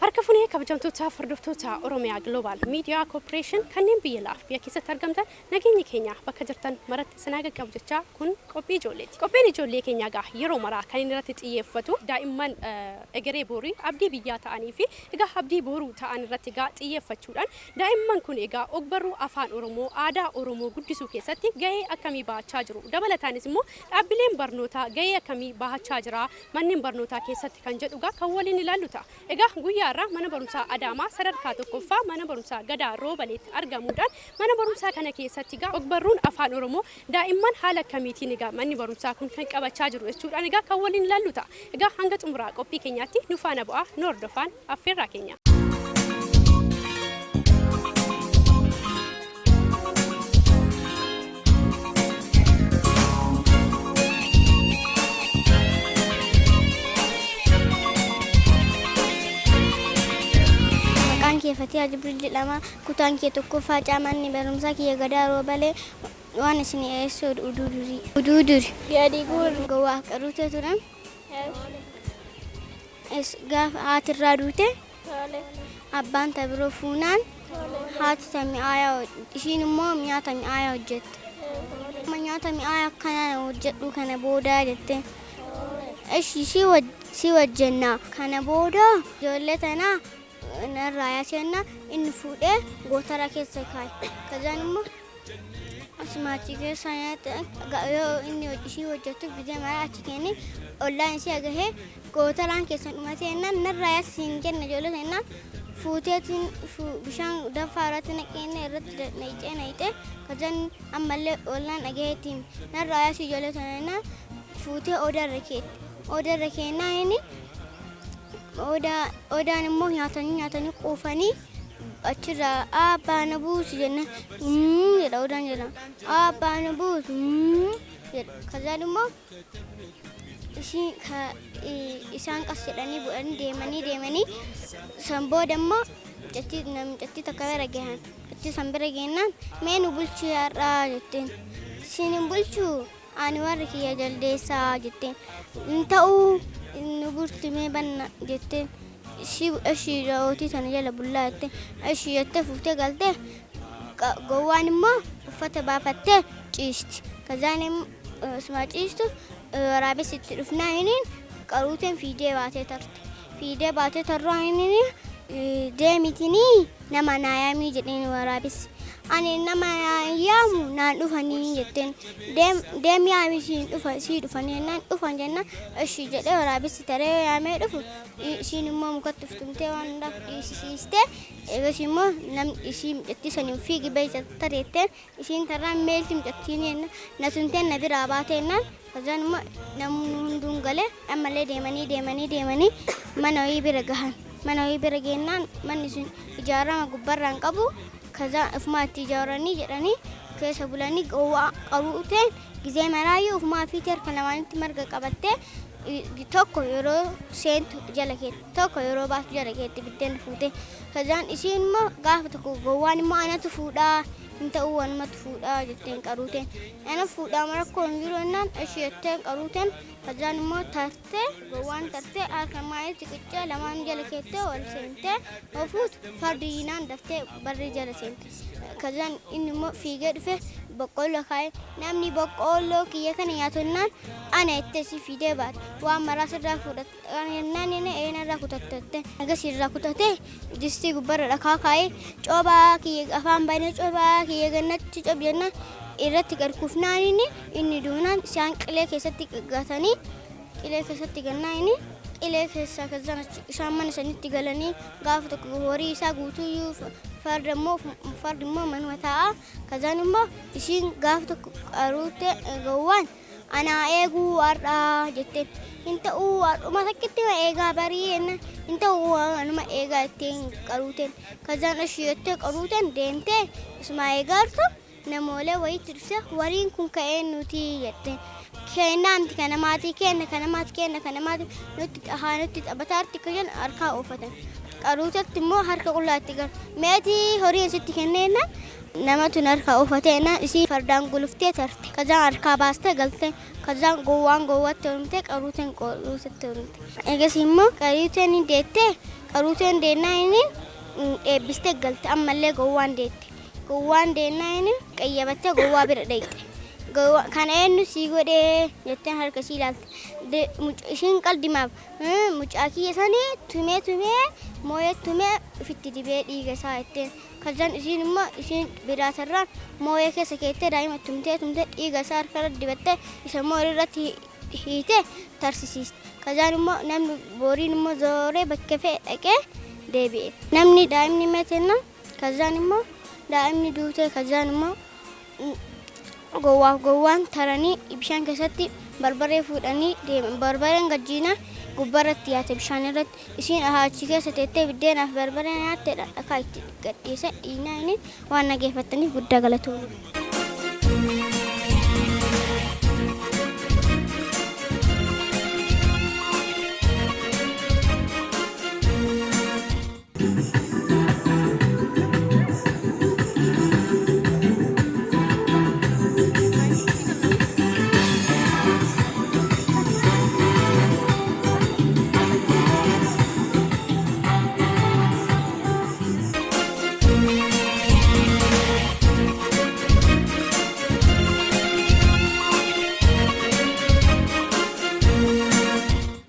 Harka fuunee kabajamtoota hordoftoota Oromiyaa Global Media Corporation kanneen biyya laaf biyya keessatti argamtan, nageenyi keenya bakka jirtan maratti sinaa qaqqabu jechaa, kun qophii ijoolleeti. Qophiin ijoollee keenyaa egaa yeroo maraa kan inni irratti xiyyeeffatu daa'imman egeree borii abdii biyyaa ta'anii fi egaa abdii boruu ta'an irratti egaa xiyyeeffachuudhaan, daa'imman kun egaa ogbarruu afaan Oromoo, aadaa Oromoo guddisuu keessatti gahee akkamii bahachaa jiru? Dabalataanis immoo dhaabbileen barnootaa gahee akkamii bahachaa jira manneen barnootaa keessatti kan jedhu egaa kan waliin ilaallu ta'a. Egaa guyyaa irraa mana barumsaa Adaamaa sadarkaa tokkoffaa, mana barumsaa Gadaa Roobaleetti argamuudhaan, mana barumsaa kana keessatti egaa ogbarruun afaan Oromoo daa'imman haala akkamiitiin egaa manni barumsaa kun kan qabachaa jiru jechuudhaan egaa kan waliin ilaallu ta'a. Egaa hanga xumuraa qophii keenyaatti nu faana bu'aa, nu hordofaan affeerraa keenya. Maqaan kee Fatihaa Jibriil jedhama. Kutaan kee tokkoffaa, manni barumsaa kiyya Gadaa Roobalee. Waan isin dhiyeessu oduu durii. Oduu duri. Gadi guuri. Gowwaa qaruutee turan. Gaafa haatirraa duute, abbaan ta biroo fuunaan, haati ta mi'aayaa, ishiin immoo nyaata mi'aayaa hojjette. Nyaata mi'aayaa akkanaa hojjedhu kana boodaa jette. Ishii si wajjennaa kana booda ijoollee tanaa narraa yaasennaa. Inni fuudhee gootara keessa kaa'e. Kazaan immoo asuma achi keessa nyaata yoo inni ishii hojjetu gizee mara achi kenne. Ollaan isii agahee gootaraan keessan dhumatee jennaan, narraa yaasisiin jenna ijoollee jennaan, fuuteetiin bishaan danfaa irratti naqeenne, irratti naqxee naqxee. Kazaan ammallee ollaan dhagaheetiin narraa yaasii ijoollee tana jennaan, fuutee odaarra keette. Odaarra keennaan inni odaan immoo nyaatanii nyaatanii quufanii achirraa "Abbaa, na buusi" jennaan, "Mm" jedha odaan jedhama. "Abbaa, na buusi" jedha. Kazaan immoo isaan qas jedhanii bu'anii deemanii deemanii, san booda immoo mucattii takka bira gahan. Mucattii san bira geennaan, "Mee nu bulchi har'aa" jetteen. "Isin hin bulchuu, ani warri kiyya jaldeessaa" jetteen. "Hin ta'uu, nu bulchi mee banna" jetteen. "Ishii ootii sana jala bullaa" jetteen. "Ishii" jettee fuutee galtee, gowwaan immoo uffata baafattee ciisti. Kazaan osuma ciistu waraabessi itti dhufnaa, inni qaruuteen fiidee baatee tarte. Fiidee baatee tarraa, inni "Deemitinii nama naa yaamii" jedheen waraabessi. "Ani nama naa yaamu, naan dhufanii" jetteen. "Deem yaami, sii dhufanii" jennaan, "Dhufan" jennaan, "Ishii" jedhee waraabessi taree yaamee dhufu, ishiin immoo mukatti uftumtee waan hundaaf dhiisisiistee. Eegas immoo namni ishii mucattii saniin "Fiigi beeysa tareetteen." Ishiin tarraan meelti mucattiin jennaan, na tumteen na biraa baatee jennaan, kazaan immoo namni hunduun galee. Ammallee deemanii deemanii deemanii mana wayii bira gahan. Mana wayii bira geennaan manni sun ijaarama gubbarraan qabu. Kazaan ofumaa itti ijaaranii jedhanii keessa bulanii. Gowwaa qaruuteen gizee maraayyuu ofumaa fiiti harka lamaanitti marga qabattee, tokko yeroo seentu jala keetti, tokko yeroo baatu jala keetti biddeen fuute. Kazaan isiin immoo gaafa tokko gowwaan immoo "Anatu fuudhaa." "Hin ta'uu, anumatu fuudhaa" jetteen qaruuteen. "Ana fuudhaa, rakkoo hin jiru" jennaan, "Ishii" jetteen qaruuteen. Kazaan immoo tartee, gowwaan tartee harka lamaanitti qiccee lamaan jala keettee ol seentee ofuutu fardi yiinaan daftee barri jala seente. Kazaan inni immoo fiigee dhufe, boqqolloo kaa'e. "Namni boqqolloo kiyya kana nyaatonnaan ana" jettee si fiidee baate. "Waan maraa sirraa fudhata" jennaan, inni "Eenarraa kutatte?" Agas irraa kutatee distii gubbarra dhakaa kaa'ee, "Cobaa kiyya afaan banee, cobaa kiyya gannatti cob" jennaan, irratti gad kufnaan inni duunaan, isaan qilee keessatti gatanii, qilee keessatti gannaa, inni qilee keessaa. Kazaan isaan mana sanitti galanii, gaafa tokko horii isaa guutuyyuu, farda immoo manuma taa'a. Kazaan immoo ishiin gaafa tokko qaruute gowwaan "Anaa eeguu har'aa" jetteen. "Hin ta'uu, har'uma takkitti eegaa barii" jennaan, "Hin ta'uu, anuma eegaa" jetteen qaruuteen. Kazaan "Ishii" jettee qaruuteen deemtee isuma eegaartu namoolee wayitti dhufte. "Wariin kun ka'ee nuti" jetteen. "Kennaa miti, kana maatii kenna, kana maatii kenna, kana maatii nutti haa nutti taphataarti" akka jedhan harkaa oofatan. Qaruutatti immoo harka qullaatti gara meetii horii sitti kenneenna namatu harkaa oofateenna. Isii fardaan guluftee tarte. Kazaan harkaa baastee galte. Kazaan gowwaan gowwaatti horumte, qaruuteen qaruutetti horumte. Eegas immoo qaruuteen ni deettee. Qaruuteen deennaa inni eebbistee galte ammallee gowwaan deette. Gowwaan deennaa inni qayyabattee gowwaa bira dhaqxe. Kana eenyu sii godhee jetteen harka sii ilaalte. Ishiin qaldimaaf mucaa kiyya sanii tumee tumee mooyee tumee ofitti dibee dhiiga isaa jetteen. Kazan ishiin immoo ishiin biraatarraan mooyee keessa keettee daa'ima tumtee tumtee dhiiga isaa harkarra dibattee isa immoo irratti hiitee tarsisiiste. Kazaan immoo namni boriin immoo zooree bakka fe'e dhaqee deebi'e. Namni daa'imni meetenna kazaan immoo daa'imni duutee kazaan immoo gowwaaf gowwaan taranii bishaan keessatti barbaree fuudhanii deeman. Barbareen gajjiina gubbaarratti yaate bishaan irratti isiin achi keessa teettee biddeenaaf barbaree nyaatte dhakaa itti gadhiise dhiinaa inni waan nageeffattaniif guddaa galatooma.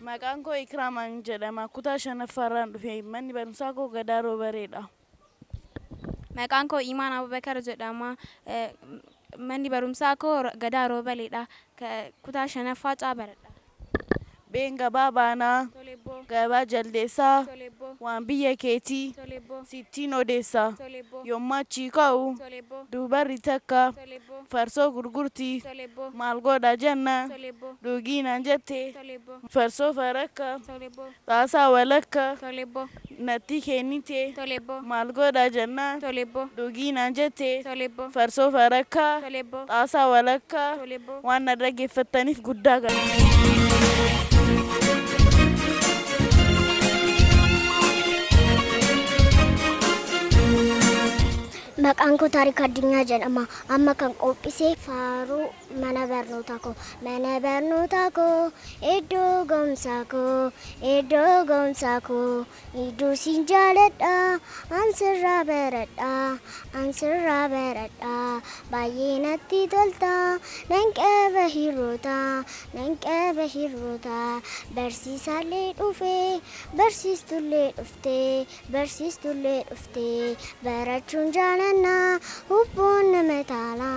Maqaan koo Ikraamaan jedhama. Kutaa shanaffaarraan dhufe. Manni barumsaa koo Gadaa Roobareedha. Maqaan koo Imaan Abubakar jedhama. Manni barumsaa koo Gadaa Roobaleedha. Kutaa shanaffaa caabaradha. Been gabaa baanaa, gabaa jaldeessaa, waan biyya keetii sittiin odeessaa. Yommaa achii ka'u dubarri takka farsoo gurgurti maal godha jenna dhugii naan jette farsoo farakka xaasaa walakka natti kennite maal godha jenna dhugii naan jette farsoo farakka xaasaa walakka waan na dhaggeeffattaniif guddaa galatooma. Maqaan koo Taarika Addunyaa jedhama. Amma kan qophisee faaruu mana barnootaa koo. Mana barnootaa koo iddoo gomsaa koo iddoo gomsaa koo iddoo siin jaaladha an sirraa baradha an sirraa baradha baay'ee natti tolta nan qaba hirroota nan qaba hirroota barsiisaallee dhufee barsiistullee dhuftee barsiistullee dhuftee barachuun jaalanna hubboon nama taala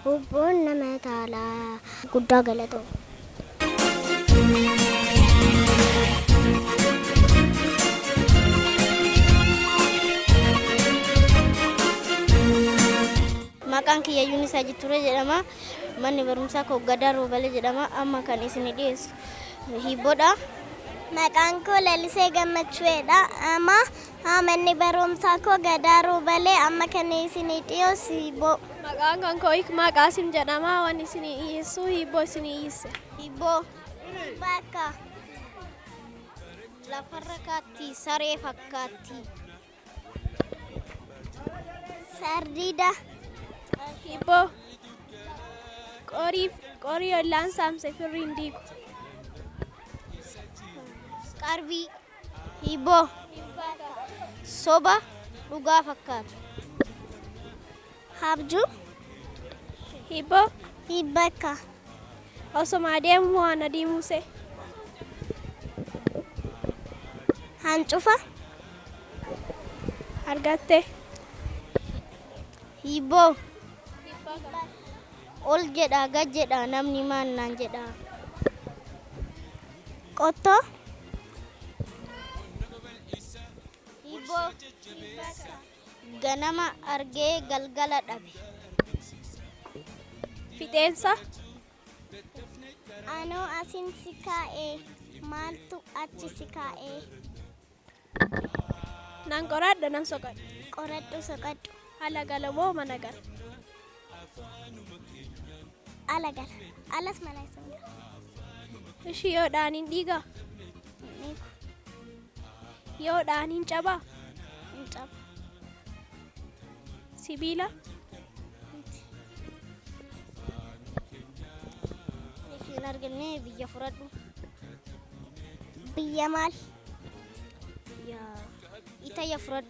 hubboon nama taala guddaa galatooma. Maqaan kiyya Yuunisaa Jitturee jedhama. Manni barumsaa koo Gadaa Roobalee jedhama. Amma kan isin dhiyeessu hiibboodha. Maqaan koo Lalisee Gammachuudha. Amma manni barumsaa koo Gadaa Roobalee amma kan isin dhiyeessu hiibboo. Maqaan kan koo Hikmaa Qaasim jedhama. Waan isin dhiyeessu hiibboo isin dhiyeesse. Hiibboo. Bakka lafarra kaatti saree fakkaatti. Sardiida. Hiibboo. Qorii ollaan saamse firri hin diigu. Qarbii. Hiibboo. Soba dhugaa fakkaatu. Habjuu. Hiibboo. Hiibbakka. Osoma adeemu waan adii muuse. Hancufa. Argatte. Hiibboo. Ol jedha gad jedha namni maal naan jedha. Qottoo. Hiibboo. Ganama argee galgala dhabe. Fixeensa. Anoo asin si kaa'ee maaltu achi si kaa'ee? Nan qoradha nan soqadha. Qoradhu soqadhu. Ala gala moo mana gala? Ala gala. Alas mana isa gala. Ishii yoo dhaaniin dhiigaa? Hin dhiigu. Yoo dhaaniin cabaa? Hin cabu. Sibiila? Miti. Ishiin arganne biyya fudhadhu. Biyya maal? Biyya Itayya fudhadhu.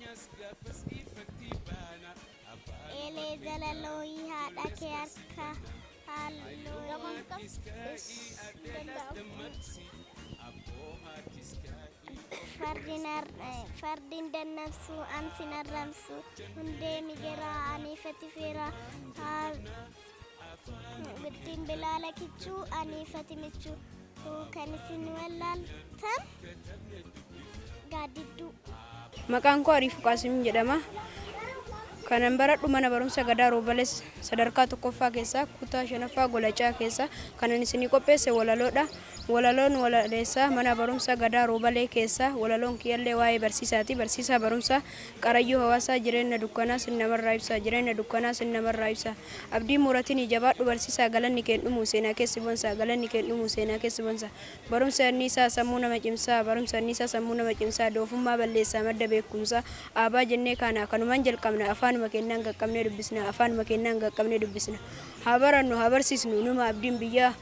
Eelee jala looyii haadha kee harka halluu. Fardiin dannabsu ansi narramsu hundee migiraa aniifati feeraa ittiin bilaala kichuu aniifati michuu kan isin wallaaltan gaaddidduu. Maqaan koo Ariifuu Qaasim jedhama. Kanan baradhu mana barumsa Gadaa Roobales sadarkaa tokkoffaa keessaa kutaa shanaffaa Golacaa keessa kanan isinii qopheesse walaloodha. Walaloon walaleessaa mana barumsa Gadaa Roobalee keessa walaloon kiyyallee waa'ee barsiisaati. Barsiisaa barumsaa qarayyuu hawaasaa jireenya dukkanaa sin namarraa ibsa jireenya dukkanaa sin namarraa ibsa. Abdii muratiin jabaadhu barsiisaa galanni keen dhumu seenaa keessi bonsaa galanni keen dhumu seenaa keessi bonsaa. Barumsa anniisaa sammuu nama cimsaa barumsa anniisaa sammuu nama cimsaa doofummaa balleessaa madda beekumsaa aabaa jennee kaana kanumaan jalqabna afaanuma kennaan qaqqabnee dubbisna afaanuma kennaan qaqqabnee dubbisna. Haa barannu haa barsiisnu numa abdiin biyyaa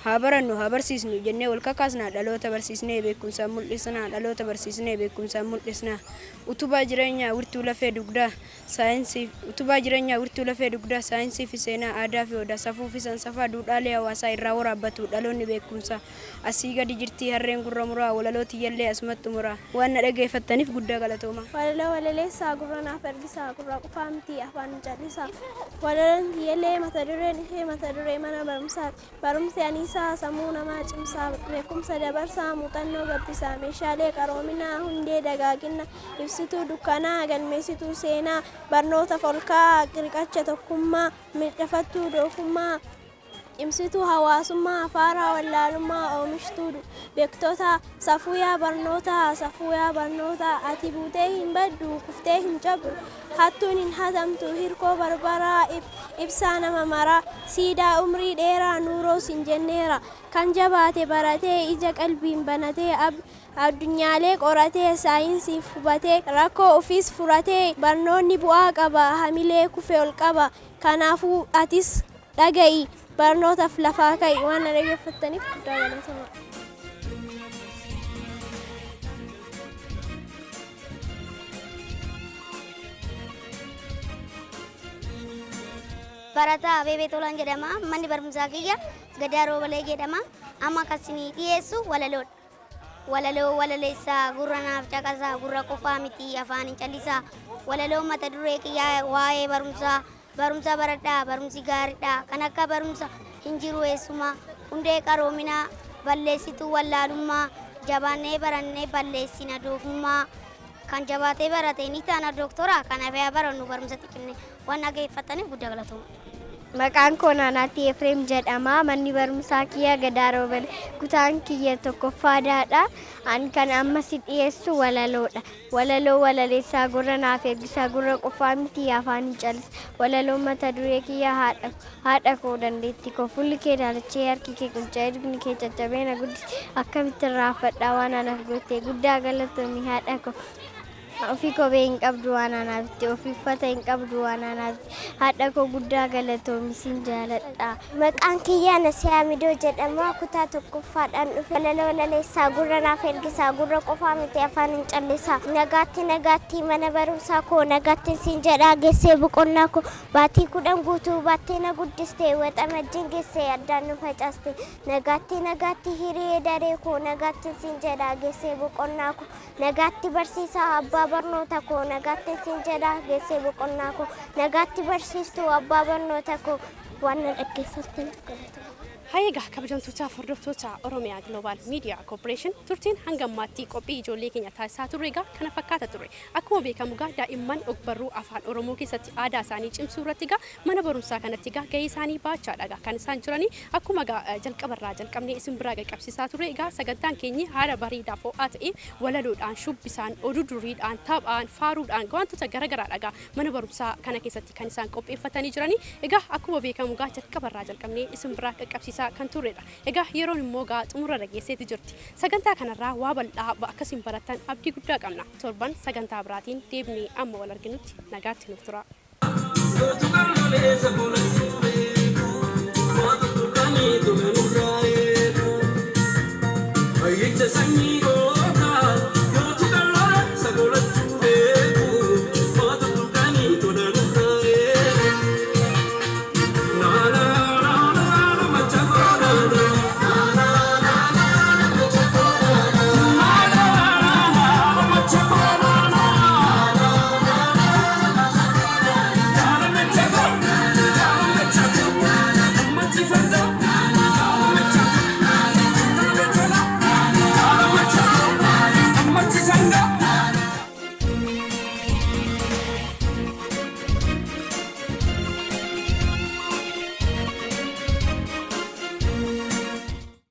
haa barannu haa barsiisnu jennee wal kakaasna dhaloota barsiisnee beekumsaan mul'isna dhaloota barsiisnee beekumsaan mul'isna. Utubaa jireenyaa wirtuu lafee dugdaa saayinsii utubaa jireenyaa wirtuu lafee dugdaa saayinsii fi seenaa aadaa fi odaa safuu fi sansafaa duudhaalee hawaasaa irraa waraabbatu dhaloonni beekumsa. Asii gadi jirtii harreen gurra muraa walaloo tiyyallee asumatti muraa waan na dhageeffattaniif guddaa galatooma. Walaloo walaleessaa gurra naaf ergisaa gurra qofaa miti afaan callisaa. Walaloon kiyyallee mata dureen ishee mata duree mana barumsaati. Barumsi aniisaa sammuu namaa cimsaa beekumsa dabarsaa muuxannoo gabbisaa meeshaalee qaroominaa hundee dagaagina ibsituu dukkanaa galmeessituu seenaa barnoota folkaa qirqacha tokkummaa miidhafattuu doofummaa cimsituu hawaasummaa afaaraa wallaalummaa oomishtuu beektota safuuyaa barnootaa safuuyaa barnootaa ati buutee hin baddu kuftee hin cabdu hattuun hin hatamtu hirkoo barbaraa ibsaa nama maraa siidaa umrii dheeraa nuuroo sin jenneera kan jabaate baratee ija qalbiin banatee addunyaalee qoratee saayinsiif hubatee rakkoo ofiis furatee barnoonni bu'aa qaba hamilee kufe ol qaba kanaafuu atis dhaga'i barnootaaf lafaa ka'i waan na dhaggeeffattaniif guddaa galatoomaa. Barataa Abeebee Tolaan jedhama. Manni barumsaa kiyya Gadaa Roobalee jedhama. Amma kan isinii dhiyeessu walaloodha. Walaloo walaleessaa gurra naaf caqasaa gurra qofaa miti afaan hin callisaa. Walaloo mata duree kiyyaa waa'ee barumsaa barumsa baradhaa barumsi gaariidha kan akka barumsa hin jiru eessumaa hundee qaroominaa balleessituu wallaalummaa jabaannee barannee balleessina doofummaa kan jabaatee barate ni taana dooktora kan hafee barannu barumsa xiqqinne waan dhageeffataniif guddaa galatooma. Maqaan koo Naanaatti Efreem jedhama. Manni barumsaa kiyya Gadaa Roobale. Kutaan kiyya tokkoffaa daadha. Ani kan amma si dhiyeessu walaloodha. Walaloo walaleessaa gurra naaf eeggisaa gurra qofaa miti afaan hin callisa. Walaloo mata duree kiyya haadha haadha koo dandeetti koo fuulli kee daalachee harki kee qunca'ee dugni kee caccabee na guddise akkamitti irraanfadha waan anaaf goote guddaa galatoomi haadha koo. Ofii kophee hin qabdu waan anaaf itti ofii uffata hin qabdu waan anaaf itti haadha koo guddaa galatoomi sin jaaladha. Maqaan kiyya Nasiyaa Midoo jedhama. Kutaa tokkoffaadhaan dhufe. Walaloo walaleessaa gurra naaf ergisaa gurra qofaa miti afaan hin callisaa. Nagaatti nagaatti mana barumsaa koo nagaatti sin jedhaa geessee boqonnaa koo baatii 10 guutuu baattee na guddiste waxamajjiin geessee addaan nu facaaste. Nagaatti nagaatti hiriyee daree koo nagaatti sin jedhaa geessee boqonnaa koo nagaatti barsiisaa abbaa barnoota koo nagaatti sin jedhaa geessee boqonnaa koo nagaatti barsiistuu abbaa barnoota koo waan na dhaggeeffattaniif galatoomaa. Hayeegaa kabajamtoota hordoftoota Oromiyaa Global Media Corporation turtiin hanga ammaatti qophii ijoollee keenya taasisaa turre egaa kana fakkaata ture. Akkuma beekamu egaa daa'imman ogbarruu afaan Oromoo keessatti aadaa isaanii cimsuu irratti egaa mana barumsaa kanatti egaa gahee isaanii baachaadha egaa kan isaan jiranii akkuma egaa jalqabarraa jalqabnee isin biraa qaqqabsiisaa turre egaa sagantaan keenyi haala bareedaa fo'aa ta'e walaloodhaan shubbisaan oduu duriidhaan taphaan faaruudhaan wantoota garaagaraadha egaa mana barumsaa kana keessatti kan isaan qopheeffatanii jiranii egaa akkuma beekamu egaa jalqabarraa jalqabnee isin biraa qaqqabsiisaa kan turredha. Egaa yeroon immoo egaa xumura dhageesseeti jirti. Sagantaa kanarraa waa bal'aa akkasiin barattan abdii guddaa qabna. Torban sagantaa biraatiin deebinee amma wal arginutti nagaatti nuuf tura. Sanyii.